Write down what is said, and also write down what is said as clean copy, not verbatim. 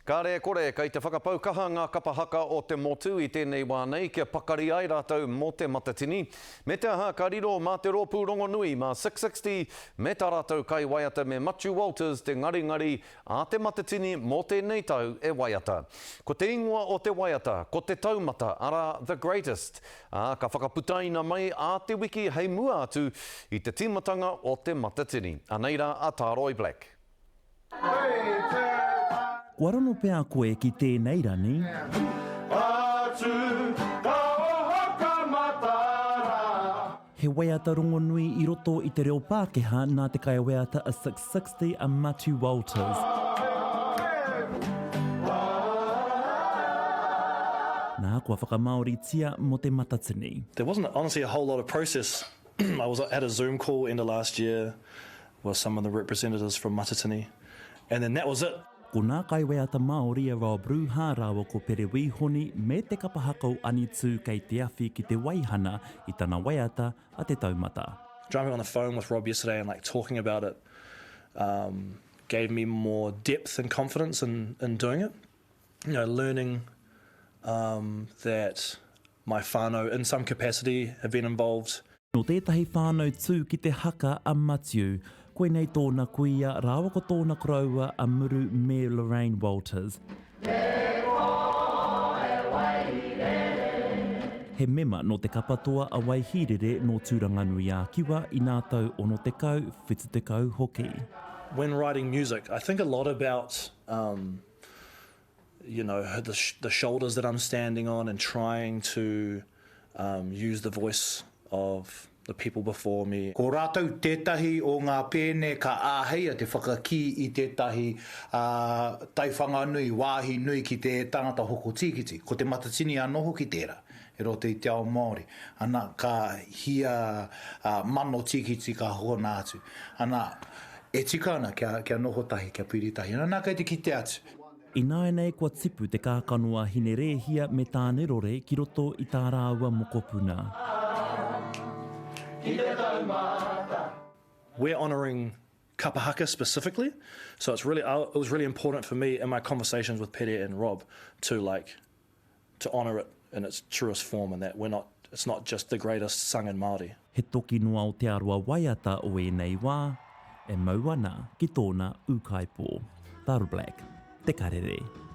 Kāre e kore, kei te whakapau kaha ngā kapa haka o te motu i tēnei wā nei kia pakari ai rātou mō Te Matatini. Me te aha, ka riro mā te rōpū rongonui, mā Six60 me tā rātou kaiwaiata me Matiu Walters te ngaringari a Te Matatini mō tēnei tau e waiata. Ko te ingoa o te waiata, ko Te Taumata, arā, The Greatest, ā, ka whakaputaina mai ā te wiki hei mua atu i te tīmatanga o Te Matatini. Anei rā a Tāroi Black. Kua rono pea koe ki tēnei rani. He waiata rongonui i roto i te reo Pākehā nā te kaiwaiata a Six60 a Matiu Walters. Nā, kua whakamāoritia mō Te Matatini. There wasn't honestly a whole lot of process. I was had a Zoom call end of last year with some of the representatives from Matatini and then that was it. Ko nā kaiwaiata Māori a Rob Ruha rāua ko Pere Wīhoni me te kapa haka o Anitū kei te awhi ki te waihana i tana waiata a Te Taumata. Jumping on the phone with Rob yesterday and like talking about it um gave me more depth and confidence in in doing it. You know, learning um that my whānau in some capacity have been involved. Nō tētahi whānau tū ki te haka a Matiu. Koinei tōna kuia rāua ko tōna koroua a Muru me Lorraine Walters. He mema nō te kapa toa a Waihīrere nō Tūranganui-ā-Kiwa i nā tau 60, 70 hoki. When writing music, I think a lot about um you know, the, the shoulders that I'm standing on and trying to um, use the voice of the people before me. Ko rātou tētahi o ngā pēne ka āheia te whakakī i tētahi taiwhanga nui, wāhi nui ki te tangata hoko tīkiti. Ko Te Matatini anō hoki tērā i roto i te ao Māori. Ana, ka hia mano tīkiti ka hokona atu. Ana, e tika ana kia, kia noho tahi, kia piri tahi. Ana, kei te kite atu. Ināianei kua tipu te kākano a Hinerēhia me Tānerore ki roto i tā rāua mokopuna. We're honouring kapa haka specifically, so it's really, it was really important for me in my conversations with Pere and Rob to like, to honour it in its truest form and that we're not, it's not just the greatest sung in Māori. He toki no Aotearoa waiata o ēnei wā, e mau ana ki tōna ūkaipō. Taro Black, Te Karere.